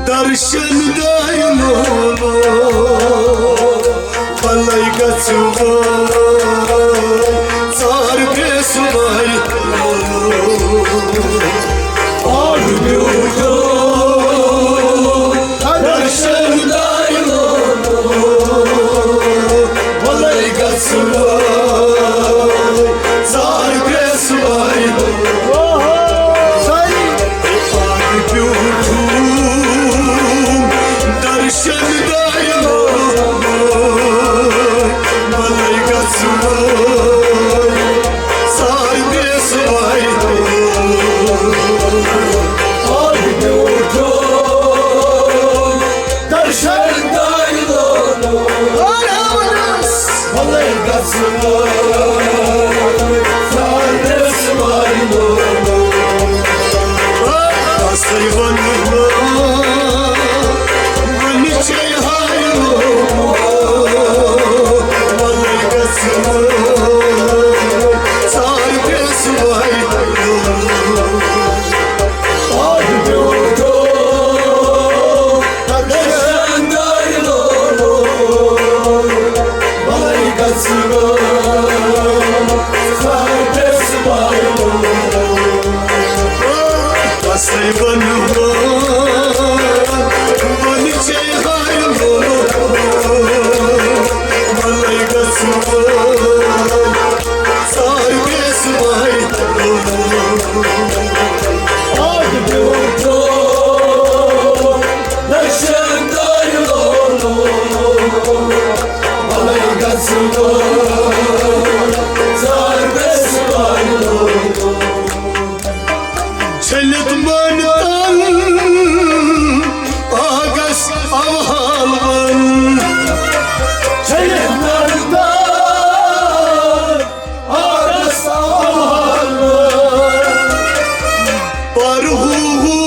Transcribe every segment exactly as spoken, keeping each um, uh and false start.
درشن داے Lulu, بلے گژھو ژار پیسواے لولو۔ آڈ بیوٹھو درشن داے لولو، بلے گژھو ژار پیسواے لولو۔ درشن داے لولو، بلے گژھو ژار پیسواے لولو۔ درشن داے لولو، بلے گژھو ژار پیسواے لولو۔ تسے ونو، ونہِ چھے ہاے لولو، بلے گژھو ژار پیسواے لولو۔ چھٔلِتھ مٲنِتن آگس اوہالون۔ چھٔلِتھ مٲنِتن آگس اوہالون۔ پر ہو ہو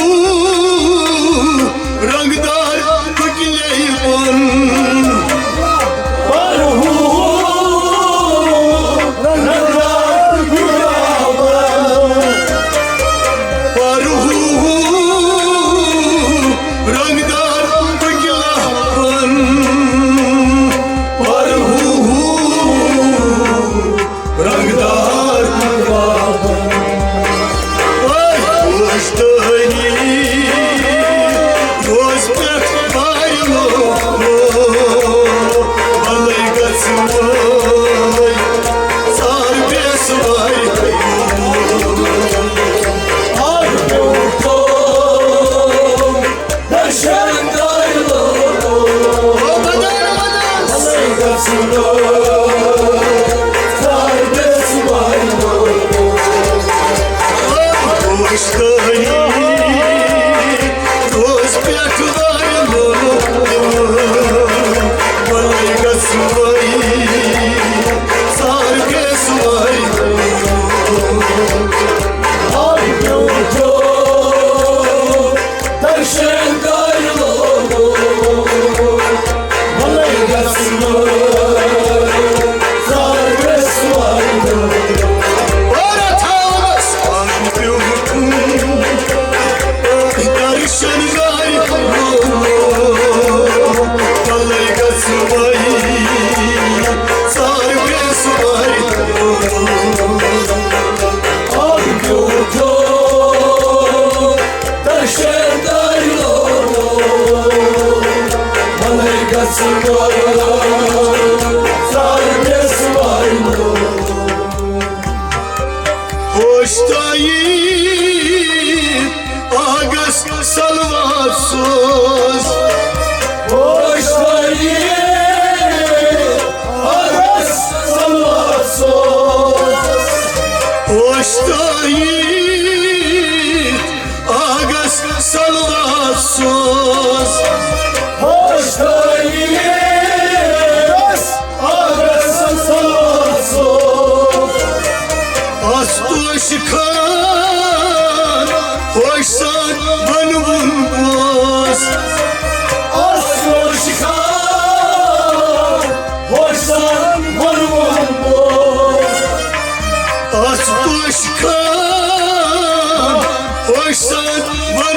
رنگدار پکلے بن۔ پر ہو ہو رنگدار پکلے بن۔ پر ہو ہو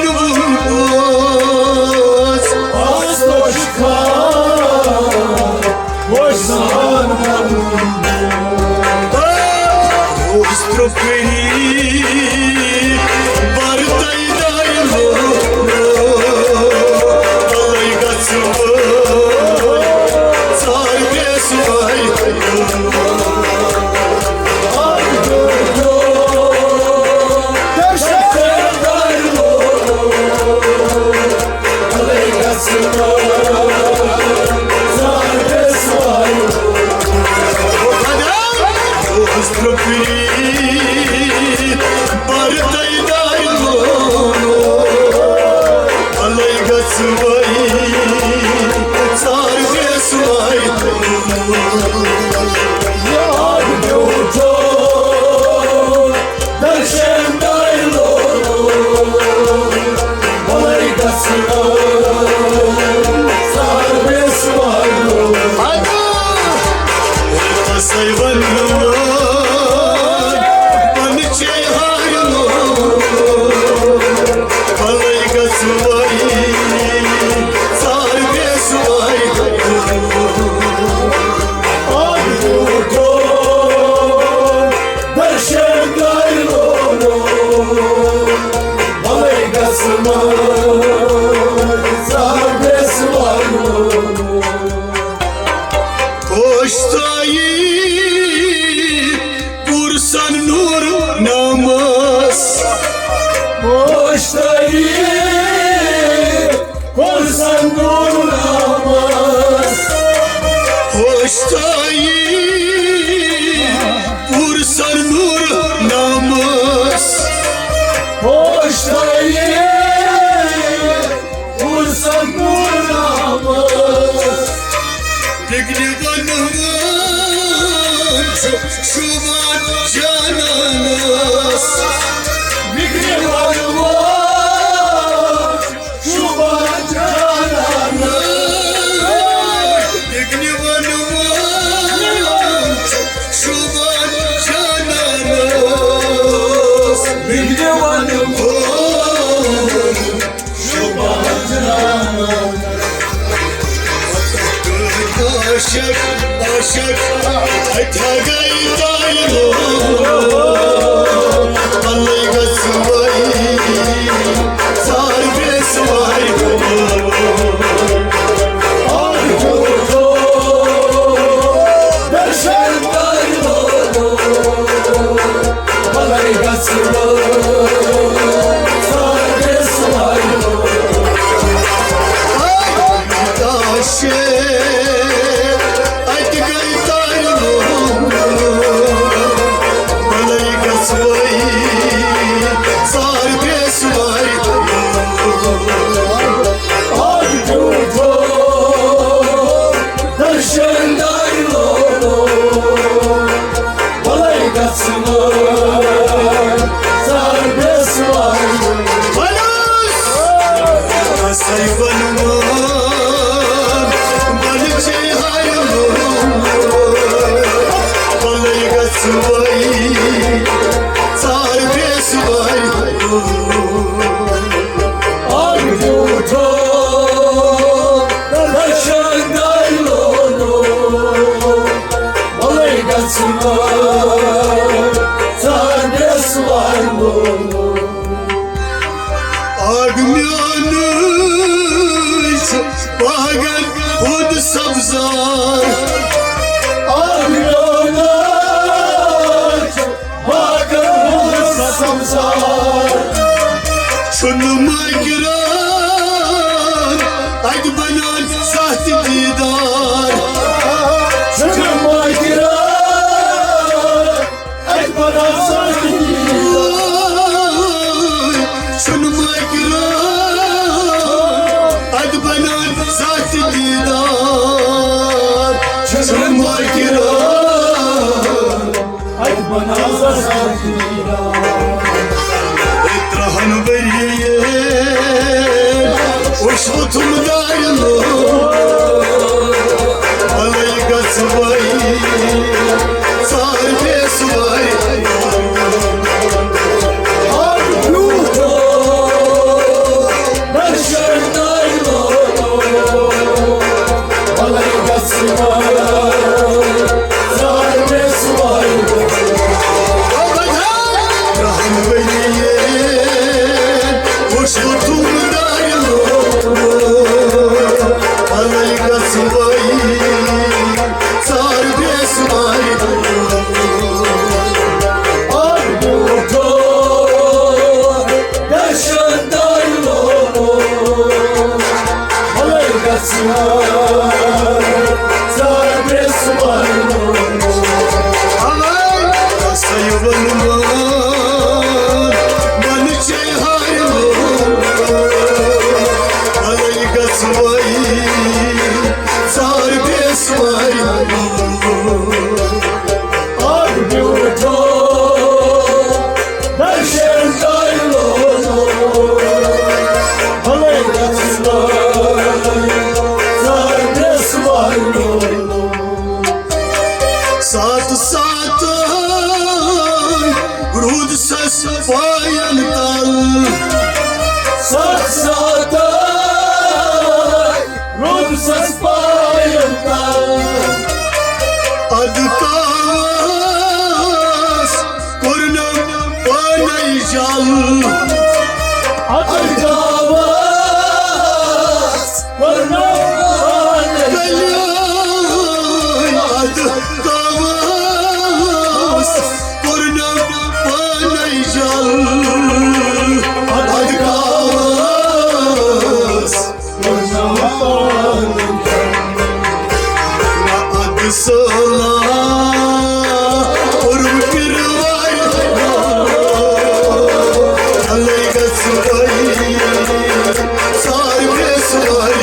اوس، اوس خان، اوس زمان۔ اوس ترٛکری، برتَے دایہِ لولو، بلَے گژھٕ وٲے، ژارٕ بیٚیہِ سُہ وٲے۔ درشن دایلو، بلے گژھو سارے سوالو۔ ادا، تسے ونو، پنچے ہارلو، بلے گژھو سارے سوالو۔ درشن کر لولو، بلے گژھو سارے سوالو۔ اوشتایی پرسن نور نامس۔ اوشتایی پرسن نور نامس۔ اوشتایی پرسن نور نامس۔ اوشتایی پرسن نور نامس۔ بگنہِ ونوان چھُ شوبان جانانس۔ بگنہِ ونوان چھُ شوبان جانانس۔ بگنہِ ونوان چھُ شوبان جانانس۔ بگنہِ ونوان عاشق، عاشق، اتھا گئی تایلو، پلے گژھوے، سار بیسوے۔ درشن تایلو، بلے گژھوے، سار بیسوے۔ تاشے، اتہِ گٔے تارِ لوٚم۔ بلے گژھوے، سار بیسوے۔ اکھ جوٗٹھ درشن دایلو۔ بلے گژھوے، سار بیسوے۔ بلس، ساے ونوان، بلچے ہایلو۔ بلے گژھوے، سار بیسوے۔ اکھ جوٗٹھ درشن دایلو۔ بلے گژھوے، سار بیسوے۔ اکھ میون چھُ باغن ہُنٛد سبزار۔ اکھ میون چھُ باغن ہُنٛد سبزار۔ چھُنہٕ ماکران اتہِ بنان زانٛہہ تہِ دیٖدار۔ چھُنہٕ ماکران اتہِ بنان زانٛہہ تہِ دیٖدار۔ چھُنہٕ ماکران اتہِ بنان زانٛہہ تہِ دیٖدار۔ چھُنہٕ ماکران اتہِ بنان زانٛہہ تہِ دیٖدار۔ ترٛہن ؤرین اوس ووٚتھمُت دارِ لوٚم۔ بلے گژھوے، سار بیسوے۔ ستھ ساتھ روٗدُس پایَن تَل۔ اَدٕ کاوَس کوٚرنَم پانَے جل۔ اَدٕ کاوَس کوٚرنَم پانَے جل۔ اَدٕ کاوَس کوٚرنَم پانَے جل۔ اَدٕ کاوَس کوٚرنَم پانَے جل۔ نہ اَدٕ سٲلا کوٚرُم پِروارِ۔ اَلَے گژھٕ بہٕ سارِوٕے سوارِ۔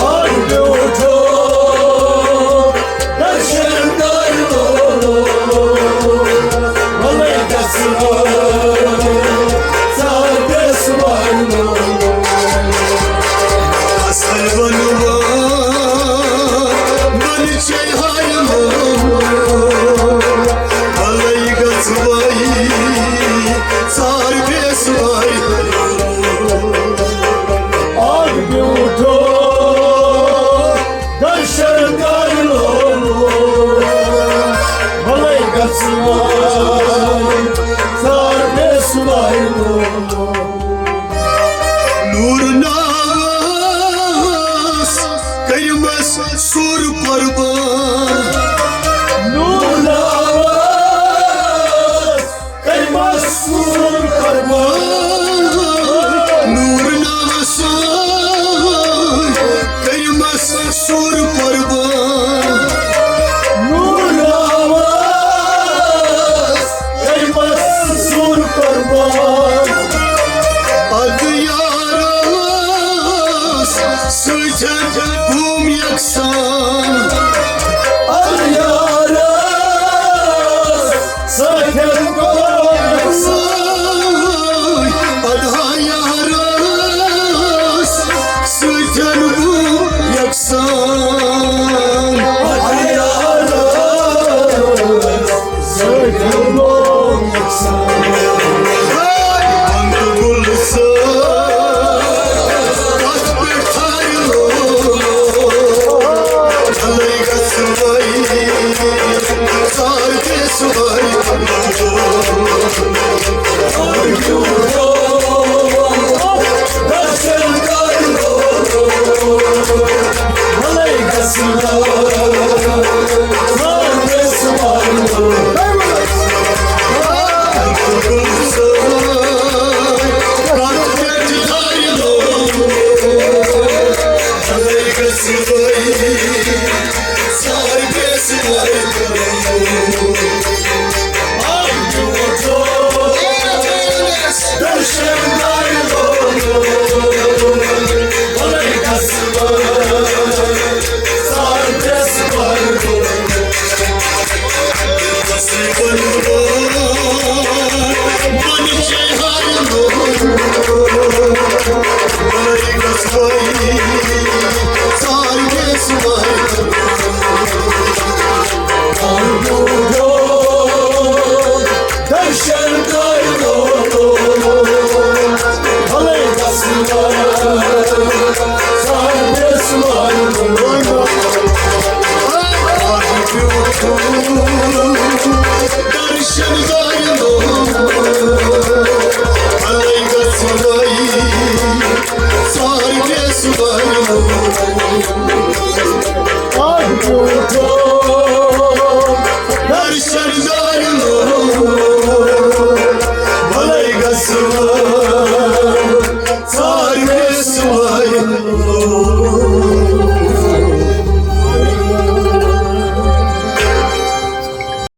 اکھ بیوٗٹھ درشن کر لو، بھلے گژھِ وۄنۍ ژار بیٚیہِ صبحٲے لو۔ نوٗر ناوَس کٔرمَس سُر قۄربان۔ نوٗر ناوَس کٔرمَس سُر قۄربان۔ نوٗر ناوَس کٔرمَس سُر قۄربان۔ نوٗر ناوَس کٔرمَس سُر قۄربان۔ اَدٕ یارَس سۭتۍ گوٚم یَکسان۔ اَدٕ یارَس سۭتۍ گوٚو یَکسان۔ اَدٕ یارَس سۭتۍ گوٚو یَکسان۔ اَدٕ یارَس سۭتۍ گوٚو یَکسان۔ بنٛد گُلہٕ سۭتۍ کَتھ پٮ۪ٹھ ٹھارِ لوگ۔ بھلے گژھِ وۄنۍ ژار بیٚیہِ صبحٲے۔ درشن کر لو، بھلے گژھِ وۄنۍ ژار بیٚیہِ صبحٲے۔ درشن کر لو، بھلے گژھِ وۄنۍ ژار بیٚیہِ صبحٲے۔ درشن کر لو، بھلے گژھِ وۄنۍ ژار بیٚیہِ صبحٲے۔ درشن کر لو، بھلے گژھِ وۄنۍ ژار بیٚیہِ صبحٲے۔